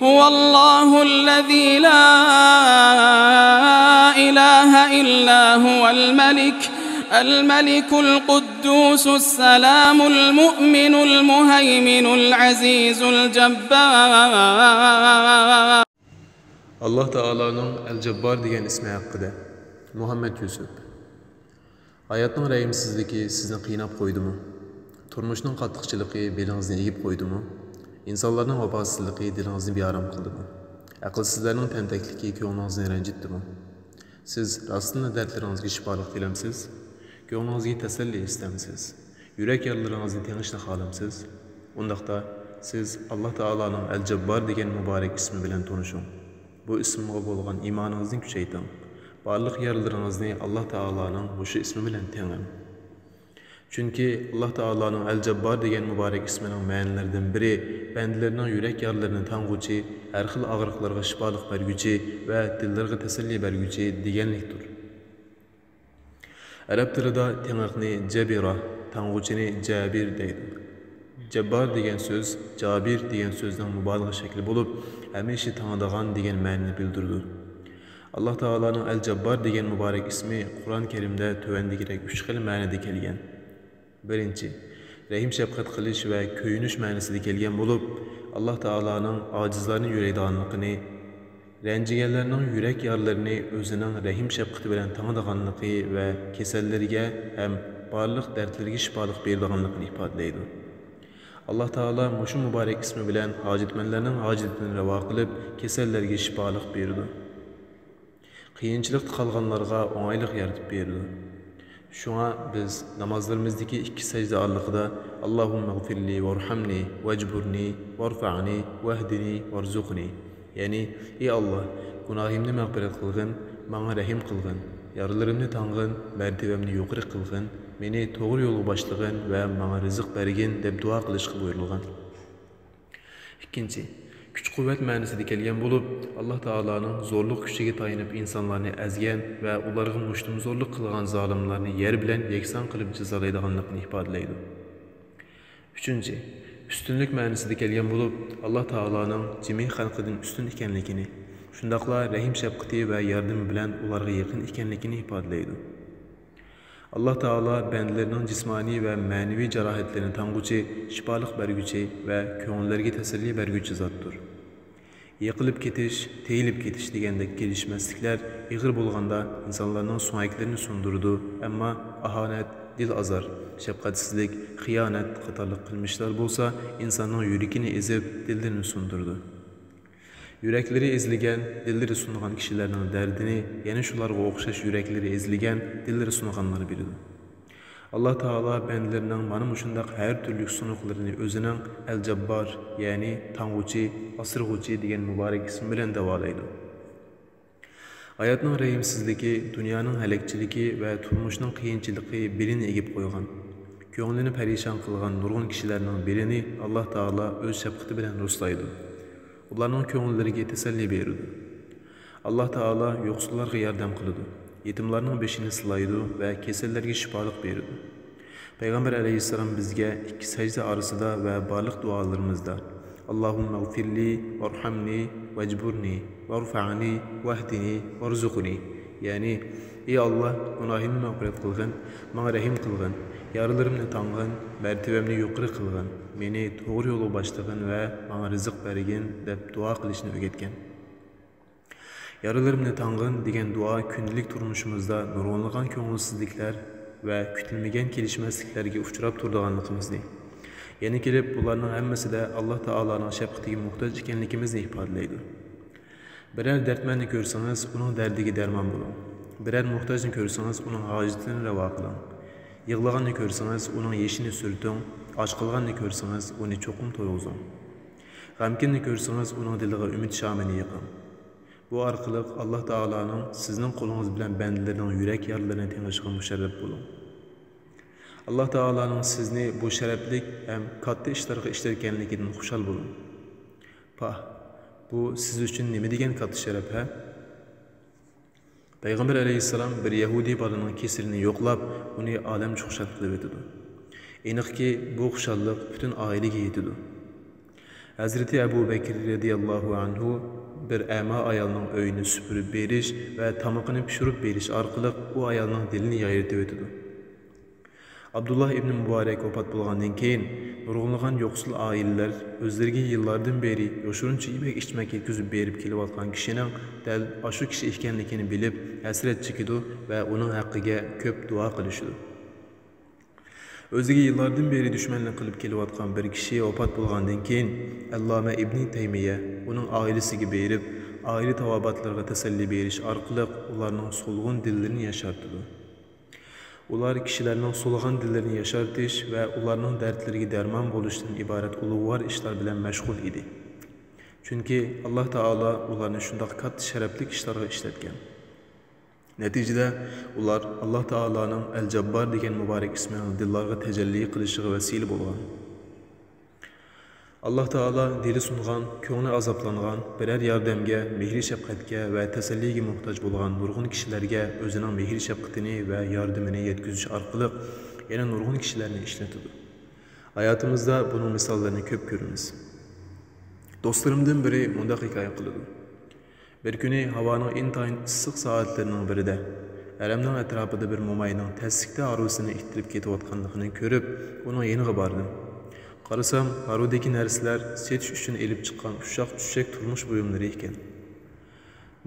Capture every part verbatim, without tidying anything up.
هو الله الذي لا إله إلا هو الملك، الملك القدوس السلام المؤمن المهيمن العزيز الجبار. ئاللاھ تائالانىڭ ئەل جاببار دېگەن ئىسمى ھەققىدە. مۇھەممەد يۈسۈپ. ھاياتنىڭ رەھىمسىزلىكى سىزنى قىيناپ قويدىمۇ؟ تۇرمۇشنىڭ قاتتىقچىلىقى بېلىڭىزنى ئېگىپ قويدىمۇ؟ ئىنسانلارنىڭ ۋاپاسىزلىقى دىلىڭىزنى بىئارام قىلدىمۇ؟ ئەقىلسىزلەرنىڭ تەنتەكلىكى كۆڭلىڭىزنى رەنجىتتىمۇ؟ سىز راستتىنلا دەردلىرىڭىزگە شىپالىق تىلەمسىز؟ كۆڭلىڭىزگە تەسەللى ئىستەمسىز؟ يۈرەك يارىلىرىڭىزنى تېڭىشنى خالامسىز؟ ئۇنداقتا، سىز ئاللاھ تائالانىڭ ئەل جاببار دېگەن مۇبارەك ئىسمى بىلەن تونۇشۇڭ. بۇ ئىسىمغا بولغان ئىمانىڭىزنى كۈچەيتىڭ. بارلىق يارىلىرىڭىزنى ئاللاھ تائالانىڭ مۇشۇ ئىسمى بىلەن تېڭىڭ. چۈنكى ئاللاھ تائالانىڭ ئەل جاببار دېگەن مۇبارەك ئىسمىنىڭ مەنىلىرىدىن بىرى، بەندىلىرىنىڭ يۈرەك يارىلىرىنى تاڭغۇچى، ھەر خىل ئاغرىقلارغا شىپالىق بەرگۈچى ۋە دىللىرىغا تەسەللى بەرگۈچى دېگەنلىكتۇر. ئەرەب تىلىدا تېڭىقنى جەبىرا، تاڭغۇچىنى جابىر دەيدۇ. جەببار دېگەن سۆز جابىر دېگەن سۆزنىڭ مۇبالىغە شەكلى بولۇپ، ھەمىشە تاڭىدىغان دېگەن مەنىنى بىلدۈرىدۇ. ئاللاھ تائالانىڭ ئەل جاببار دېگەن مۇبارەك ئىسمى قۇرئان كەرىمدە تۆۋەندىكىدەك ئۈچ خىل مەنىدە كەلگەن. بىرىنچى، رەھىم شەپقەت قىلىش ۋە كۆيۈنۈش مەنىسىدە كەلگەن بولۇپ، ئاللاھ تائالانىڭ ئاجىزلارنى يۆلەيدىغانلىقىنى، رەنجىگەنلەرنىڭ يۈرەك يارىلىرىنى ئۆزىنىڭ رەھىم شەپقىتى بىلەن تاڭىدىغانلىقى ۋە كېسەللىرىگە ھەم بارلىق دەردلىرىگە شىپالىق بېرىدىغانلىقىنى ئىپادىلەيدۇ. ئاللاھ تائالا مۇشۇ مۇبارەك ئىسمى بىلەن ھاجەتمەنلەرنىڭ ھاجىتىنى راۋا قىلىپ، كېسەللەرگە شىپالىق بېرىدۇ. قىيىنچىلىقتا قالغانلارغا ئوڭايلىق يارىتىپ بېرىدۇ. شۇڭا بىز نامازلىرىمىزدىكى ئىككى سەجدە ئارىلىقىدا، «اللهم اغفر لي وارحمني واجبرني وارفعني واهدني وارزقني»، يەنى، «ئى ئاللاھ، گۇناھىمنى مەغپىرەت قىلغىن، ماڭا رەھىم قىلغىن، يارىلىرىمنى تاڭغىن، مەرتىۋەمنى يۇقىرى قىلغىن، مېنى توغرا يولغا باشلىغىن ۋە ماڭا رىزىق بەرگىن» دەپ دۇئا قىلىشقا بۇيرۇلغان. ئىككىنچى، كۈچ-قۇۋۋەت مەنىسىدە كەلگەن بولۇپ، ئاللاھ تائالانىڭ زورلۇق كۈچىگە تايىنىپ ئىنسانلارنى ئەزگەن ۋە ئۇلارغا مۇشتۇمزورلۇق قىلغان زالىملارنى يەر بىلەن يەكسان قىلىپ جازالايدىغانلىقىنى ئىپادىلەيدۇ. ئۈچىنچى، ئۈستۈنلۈك مەنىسىدە كەلگەن بولۇپ، ئاللاھ تائالانىڭ جىمى خەلقىدىن ئۈستۈن ئىكەنلىكىنى، شۇنداقلا رەھىم-شەپقىتى ۋە ياردىمى بىلەن ئۇلارغا يېقىن ئىكەنلىكىنى ئىپادىلەيدۇ. ئاللاھ تائالا بەندىلىرىنىڭ جىسمانىي ۋە مەنىۋى جاراھەتلىرىنى تاڭغۇچى، شىپالىق بەرگۈچى ۋە كۆڭۈللەرگە تەسەللى بەرگۈچى زاتتۇر. يىقىلىپ كېتىش، تېيىلىپ كېتىش دېگەندەك كېلىشمەسلىكلەر ئېغىر بولغاندا ئىنسانلارنىڭ سۆڭەكلىرىنى سۇندۇرىدۇ، ئەمما ئاھانەت، دىل ئازار، شەپقەتسىزلىك، خىيانەت قاتارلىق قىلمىشلار بولسا ئىنساننىڭ يۈرىكىنى ئېزىپ، دىللىرىنى سۇندۇرىدۇ. يۈرەكلىرى ئېزىلگەن، دىللىرى سۇنغان كىشىلەرنىڭ دەردىنى يەنە شۇلارغا ئوخشاش يۈرەكلىرى ئېزىلگەن، دىللىرى سۇنغانلار بىلىدۇ. ئاللاھ تائالا بەندىلىرىنىڭ مانا مۇشۇنداق ھەر تۈرلۈك سۇنۇقلىرىنى ئۆزىنىڭ ئەل جاببار، يەنى تاڭغۇچى، ئاسرىغۇچى دېگەن مۇبارەك ئىسمى بىلەن داۋالايدۇ. ھاياتنىڭ رەھىمسىزلىكى، دۇنيانىڭ ھەلەكچىلىكى ۋە تۇرمۇشنىڭ قىيىنچىلىقى بېلىنى ئېگىپ قويغان، كۆڭلىنى پەرىشان قىلغان نۇرغۇن كىشىلەرنىڭ بېلىنى ئاللاھ تائالا ئۆز شەپقىتى بىلەن رۇسلايدۇ. ئۇلارنىڭ كۆڭۈللىرىگە تەسەللى بېرىدۇ. ئاللاھ تائالا يوقسۇللارغا ياردەم قىلىدۇ، يېتىملارنىڭ بېشىنى سىلايدۇ ۋە كېسەللەرگە شىپالىق بېرىدۇ. پەيغەمبەر ئەلەيھىسسالام بىزگە ئىككى سەجدە ئارىسىدا ۋە بارلىق دۇئالىرىمىزدا، «اللهم اغفر لي وارحمني واجبرني وارفعني واهدني وارزقني»، يەنى، «ئى ئاللاھ، گۇناھىمنى مەغپىرەت قىلغىن، ماڭا رەھىم قىلغىن، يارىلىرىمنى تاڭغىن، مەرتىۋەمنى يۇقىرى قىلغىن، مېنى توغرا يولغا باشلىغىن ۋە ماڭا رىزىق بەرگىن» دەپ دۇئا قىلىشنى ئۆگەتكەن. «يارىلىرىمنى تاڭغىن» دېگەن دۇئا كۈندىلىك تۇرمۇشىمىزدا نۇرغۇنلىغان كۆڭۈلسىزلىكلەر ۋە كۈتۈلمىگەن كېلىشمەسلىكلەرگە ئۇچراپ تۇرىدىغانلىقىمىزنى، يەنە كېلىپ بۇلارنىڭ ھەممىسىدە ئاللاھ تائالانىڭ شەپقىتىگە موھتاج ئىكەنلىكىمىزنى ئىپادىلەيدۇ. بىرەر دەردمەننى كۆرسىڭىز، ئۇنىڭ دەردىگە دەرمان بولۇڭ. بىرەر موھتاجنى كۆرسىڭىز، ئۇنىڭ ھاجىتىنى راۋا قىلىڭ. يىغلىغاننى كۆرسىڭىز، ئۇنىڭ يېشىنى سۈرتۈڭ. ئاچ قالغاننى كۆرسىڭىز، ئۇنى چوقۇم تويغۇزۇڭ. غەمكىننى كۆرسىڭىز، ئۇنىڭ دىلىغا ئۈمىد شامىنى يېقىڭ. بۇ ئارقىلىق ئاللاھ تائالانىڭ سىزنىڭ قولىڭىز بىلەن بەندىلىرىنىڭ يۈرەك يارىلىرىنى تېڭىشىغا مۇشەررەپ بولۇڭ. ئاللاھ تائالانىڭ سىزنى بۇ شەرەپلىك ھەم كاتتا ئىشلارغا ئىشلەتكەنلىكىدىن خۇشال بولۇڭ. پاھ، بۇ سىز ئۈچۈن نېمە دېگەن كاتتا شەرەپ، ھە؟ پەيغەمبەر ئەلەيھىسسالام بىر يەھۇدىي بالىنىڭ كېسىلىنى يوقلاپ، ئۇنى ئالەمچە خۇشال قىلىۋېتىدۇ. ئېنىقكى، بۇ خۇشاللىق پۈتۈن ئائىلىگە يېتىدۇ. ھەزرىتى ئەبۇ بەكرى رەزىياللاھۇ ئەنھۇ بىر ئەما ئايالنىڭ ئۆيىنى سۈپۈرۈپ بېرىش ۋە تامىقىنى پىشۇرۇپ بېرىش ئارقىلىق ئۇ ئايالنىڭ دىلىنى يايرىتىۋېتىدۇ. ئابدۇللا ئىبنى مۇبارەك ۋاپات بولغاندىن كېيىن، نۇرغۇنلىغان يوقسۇل ئائىلىلەر ئۆزلىرىگە يىللاردىن بېرى يوشۇرۇنچە يېمەك-ئىچمەك يەتكۈزۈپ بېرىپ كېلىۋاتقان كىشىنىڭ دەل ئاشۇ كىشى ئىكەنلىكىنى بىلىپ، ھەسرەت چېكىدۇ ۋە ئۇنىڭ ھەققىگە كۆپ دۇئا قىلىشىدۇ. ئۆزىگە يىللاردىن بېرى دۈشمەنلىك قىلىپ كېلىۋاتقان بىر كىشى ۋاپات بولغاندىن كېيىن، ئەللامە ئىبنى تەيمىيە ئۇنىڭ ئائىلىسىگە بېرىپ، ئائىلە تاۋابىئاتلىرىغا تەسەللى بېرىش ئارقىلىق ئۇلارنىڭ سولغۇن دىللىرىنى ياشارتىدۇ. ئۇلار كىشىلەرنىڭ سولغان دىللىرىنى ياشارتىش ۋە ئۇلارنىڭ دەردلىرىگە دەرمان بولۇشتىن ئىبارەت ئۇلۇغۋار ئىشلار بىلەن مەشغۇل ئىدى. چۈنكى ئاللاھ تائالا ئۇلارنى شۇنداق كاتتا شەرەپلىك ئىشلارغا ئىشلەتكەن. نەتىجىدە، ئۇلار ئاللاھ تائالانىڭ ئەل جاببار دېگەن مۇبارەك ئىسمىنىڭ دىللارغا تەجەللى قىلىشىغا ۋەسىلە بولغان. ئاللاھ تائالا دىلى سۇنغان، كۆڭلى ئازابلانغان، بىرەر ياردەمگە، مېھرى شەپقەتكە ۋە تەسەللىگە موھتاج بولغان نۇرغۇن كىشىلەرگە ئۆزىنىڭ مېھرى شەپقىتىنى ۋە ياردىمىنى يەتكۈزۈش ئارقىلىق يەنە نۇرغۇن كىشىلەرنى ئىشلىتىدۇ. ھاياتىمىزدا بۇنىڭ مىساللىرىنى كۆپ كۆرىمىز. دوستلىرىمدىن بىرى مۇنداق ھېكايە قىلىدۇ. بىر كۈنى ھاۋانىڭ ئىنتايىن ئىسسىق سائەتلىرىنىڭ بىرىدە، ھەرەمنىڭ ئەتراپىدا بىر موماينىڭ تەسلىكتە ھارۋىسىنى ئىتتىرىپ كېتىۋاتقانلىقىنى كۆرۈپ، ئۇنىڭ يېنىغا باردىم. قارىسام، ھارۋىدىكى نەرسىلەر سېتىش ئۈچۈن ئېلىپ چىققان ئۇششاق-چۈششەك تۇرمۇش بۇيۇملىرى ئىكەن.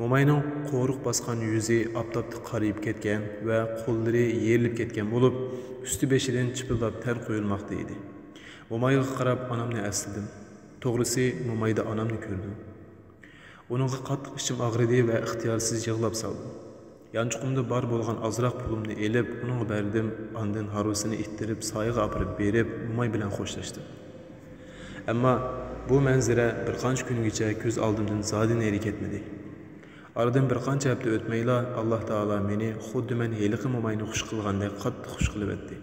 موماينىڭ قورۇق باسقان يۈزى ئاپتاپتا قارىيىپ كەتكەن ۋە قوللىرى يېرىلىپ كەتكەن بولۇپ، ئۈستى-بېشىدىن چىپىلداپ تەر قۇيۇلماقتا ئىدى. مومايغا قاراپ ئانامنى ئەسلىدىم. توغرىسى، مومايدا ئانامنى كۆردۈم. ئۇنىڭغا قاتتىق ئىچىم ئاغرىدى ۋە ئىختىيارسىز يىغلاپ سالدىم. يانچۇقۇمدا بار بولغان ئازراق پۇلۇمنى ئېلىپ، ئۇنىڭغا بەردىم، ئاندىن ھارۋىسىنى ئىتتىرىپ، سايىغا ئاپىرىپ بېرىپ، موماي بىلەن خوشلاشتىم. ئەمما بۇ مەنزىرە بىر قانچە كۈنگىچە كۆز ئالدىمدىن زادى نېرى كەتمىدى. ئارىدىن بىر قانچە ھەپتە ئۆتمەيلا، ئاللاھ تائالا مېنى خۇددى مەن ھېلىقى موماينى خۇش قىلغاندەك قاتتىق خۇش قىلىۋەتتى.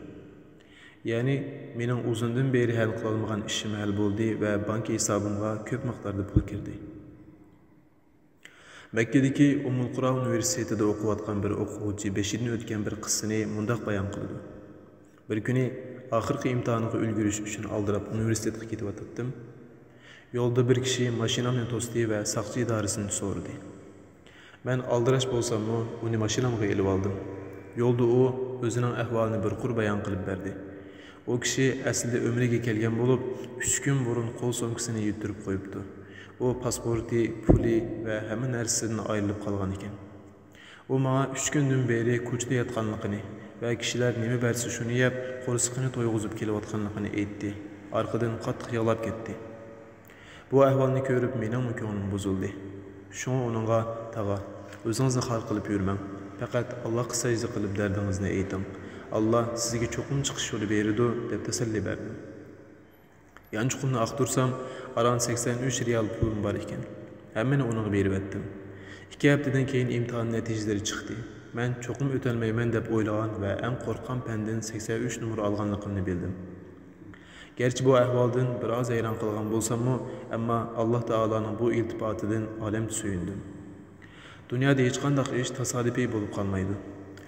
يەنى، مېنىڭ ئۇزۇندىن بېرى ھەل قىلالمىغان ئىشىم ھەل بولدى ۋە بانكا ھېسابىمغا كۆپ مىقداردا پۇل كىردى. مەككىدىكى ئۇممۇل قۇرا ئۇنىۋېرسىتېتىدا ئوقۇۋاتقان بىر ئوقۇغۇچى بېشىدىن ئۆتكەن بىر قىسسىنى مۇنداق بايان قىلىدۇ. بىر كۈنى ئاخىرقى ئىمتىھانغا ئۈلگۈرۈش ئۈچۈن ئالدىراپ ئۇنىۋېرسىتېتقا كېتىۋاتاتتىم. يولدا بىر كىشى ماشىنامنى توستى ۋە ساقچى ئىدارىسىنى سورىدى. مەن ئالدىراش بولساممۇ، ئۇنى ماشىنامغا ئېلىۋالدىم. يولدا ئۇ ئۆزىنىڭ ئەھۋالىنى بىر قۇر بايان قىلىپ بەردى. ئۇ كىشى ئەسلىدە ئۆمرىگە كەلگەن بولۇپ، ئۈچ كۈن بۇرۇن قول سومكىسىنى يىتتۈرۈپ قويۇپتۇ. ئۇ پاسپورتى، پۇلى ۋە ھەممە نەرسىسىدىن ئايرىلىپ قالغان ئىكەن. ئۇ ماڭا ئۈچ كۈندىن بېرى كوچىدا ياتقانلىقىنى ۋە كىشىلەر نېمە بەرسە شۇنى يەپ، قورسىقىنى تويغۇزۇپ كېلىۋاتقانلىقىنى ئېيتتى. ئارقىدىن قاتتىق يىغلاپ كەتتى. بۇ ئەھۋالنى كۆرۈپ مېنىڭمۇ كۆڭلۈم بۇزۇلدى. شۇڭا ئۇنىڭغا، تاغا، ئۆزىڭىزنى خار قىلىپ يۈرمەڭ. پەقەت ئاللاھقا سەجدە قىلىپ دەردىڭىزنى ئېيتىڭ. ئاللاھ سىزگە چوقۇم چىقىش يولى بېرىدۇ، دەپ تەسەللى بەردىم. يانچۇقۇمنى ئاختۇرسام، ئاران سەكسەن ئۈچ رىيال پۇلۇم بار ئىكەن. ھەممىنى ئۇنىڭغا بېرىۋەتتىم. ئىككى ھەپتىدىن كېيىن ئىمتىھان نەتىجىلىرى چىقتى. مەن چوقۇم ئۆتەلمەيمەن دەپ ئويلىغان ۋە ئەڭ قورققان پەندىن سەكسەن ئۈچ نومۇر ئالغانلىقىمنى بىلدىم. گەرچە بۇ ئەھۋالدىن بىر ئاز ھەيران قالغان بولساممۇ، ئەمما ئاللاھ تائالانىڭ بۇ ئىلتىپاتىدىن ئالەمچە سۆيۈندۈم. دۇنيادا ھېچقانداق ئىش تاسادىپىي بولۇپ قالمايدۇ.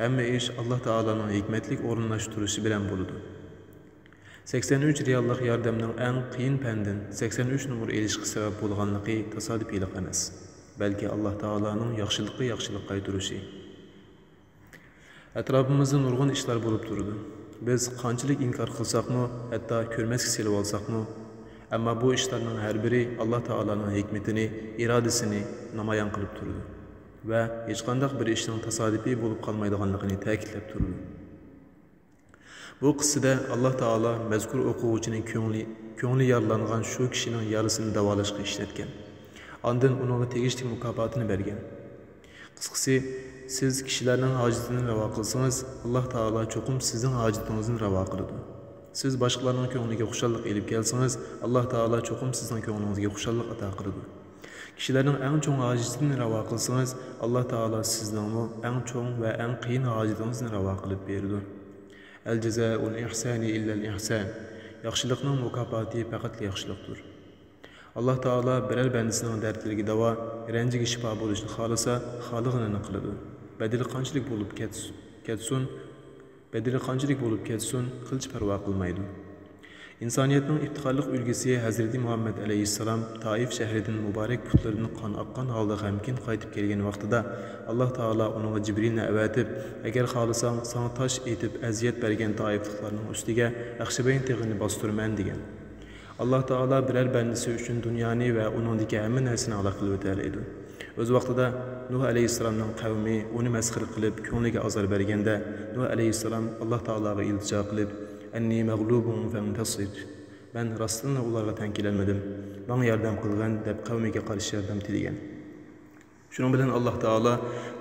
ھەممە ئىش ئاللاھ تائالانىڭ ھېكمەتلىك ئورۇنلاشتۇرۇشى بىلەن بولىدۇ. سەكسەن ئۈچ رىياللىق ياردەمنىڭ ئەڭ قىيىن پەندىن سەكسەن ئۈچ نومۇر ئېلىشقا سەۋەب بولغانلىقى تاسادىپىيلىق ئەمەس، بەلكى ئاللاھ تائالانىڭ ياخشىلىققا ياخشىلىق قايتۇرۇشى. ئەتراپىمىزدا نۇرغۇن ئىشلار بولۇپ تۇرىدۇ. بىز قانچىلىك ئىنكار قىلساقمۇ، ھەتتا كۆرمەسكە سېلىۋالساقمۇ، ئەمما بۇ ئىشلارنىڭ ھەر بىرى ئاللاھ تائالانىڭ ھېكمىتىنى، ئىرادىسىنى نامايان قىلىپ تۇرىدۇ ۋە ھېچقانداق بىر ئىشنىڭ تاسادىپىي بولۇپ قالمايدىغانلىقىنى تەكىتلەپ تۇرىدۇ. بۇ قىسسىدە ئاللاھ تائالا مەزكۇر ئوقۇغۇچىنىڭ كۆڭلى، كۆڭلى يارىلانغان شۇ كىشىنىڭ يارىسىنى داۋالاشقا ئىشلەتكەن. ئاندىن ئۇنىڭغا تېگىشلىك مۇكاپاتىنى بەرگەن. قىسقىسى، سىز كىشىلەرنىڭ ھاجىتىنى راۋا قىلسىڭىز، ئاللاھ تائالا چوقۇم سىزنىڭ ھاجىتىڭىزنى راۋا قىلىدۇ. سىز باشقىلارنىڭ كۆڭلىگە خۇشاللىق ئېلىپ كەلسىڭىز، ئاللاھ تائالا چوقۇم سىزنىڭ كۆڭلىڭىزگە خۇشاللىق ئاتا قىلىدۇ. كىشىلەرنىڭ ئەڭ چوڭ ھاجىتىنى راۋا قىلسىڭىز، ئاللاھ تائالا سىزنىڭمۇ ئەڭ چوڭ ۋە ئەڭ قىيىن ھاجىتىڭىزنى راۋا قىلىپ بېرىدۇ. الجزاء الإحسان إلا الإحسان. ياخشىلىقنىڭ مۇكاپاتى پەقەتلا ياخشىلىقتۇر. ئاللاھ تائالا بىرەر بەندىسىنىڭ دەردلىرىگە داۋا، رەنجىگە شىپا بولۇشنى خالىسا، خالىغىنىنى قىلىدۇ. بەدىلى قانچىلىك بولۇپ كەتس-، كەتسۇن، بەدىلى قانچىلىك بولۇپ كەتسۇن، قىلچە پەرۋا قىلمايدۇ. ئىنسانىيەتنىڭ ئىپتىخارلىق ئۈلگىسى ھەزرىتى مۇھەممەد ئەلەيھىسسالام تائىف شەھىرىدىن مۇبارەك پۇتلىرىدىن قان ئاققان ھالدا غەمكىن قايتىپ كەلگەن ۋاقتىدا، ئاللاھ تائالا ئۇنىڭغا جىبرىلنى ئەۋەتىپ، ئەگەر خالىساڭ، ساڭا تاش ئېتىپ ئەزىيەت بەرگەن تائىفلىقلارنىڭ ئۈستىگە ئەخشىبەين تېغىنى باستۇرىمەن، دېگەن. ئاللاھ تائالا بىرەر بەندىسى ئۈچۈن دۇنيانى ۋە ئۇنىڭدىكى ھەممە نەرسىنى ھالاك قىلىۋېتەلەيدۇ. ئۆز ۋاقتىدا نۇھ ئەلەيھىسسالامنىڭ قەۋمى ئۇنى مەسخىرە قىلىپ، كۆڭلىگە ئازار بەرگەندە، نۇھ ئەلەيھىسسالام ئاللاھ تائالاغا ئىلتىجا قىلىپ، «ئەننى مەغلۇبۇن فەنتەسىر، مەن راستتىنلا ئۇلارغا تەڭ كېلەلمىدىم، ماڭا ياردەم قىلغىن» دەپ، قەۋمىگە قارشى ياردەم تىلىگەن. شۇنىڭ بىلەن ئاللاھ تائالا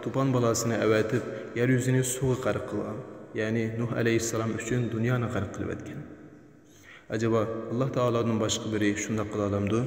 توپان بالاسىنى ئەۋەتىپ، يەر يۈزىنى سۇغا غەرق قىلغان، يەنى نۇھ ئەلەيھىسسالام ئۈچۈن دۇنيانى غەرق قىلىۋەتكەن. ئەجەبا، ئاللاھ تائالادىن باشقا بىرى شۇنداق قىلالامدۇ؟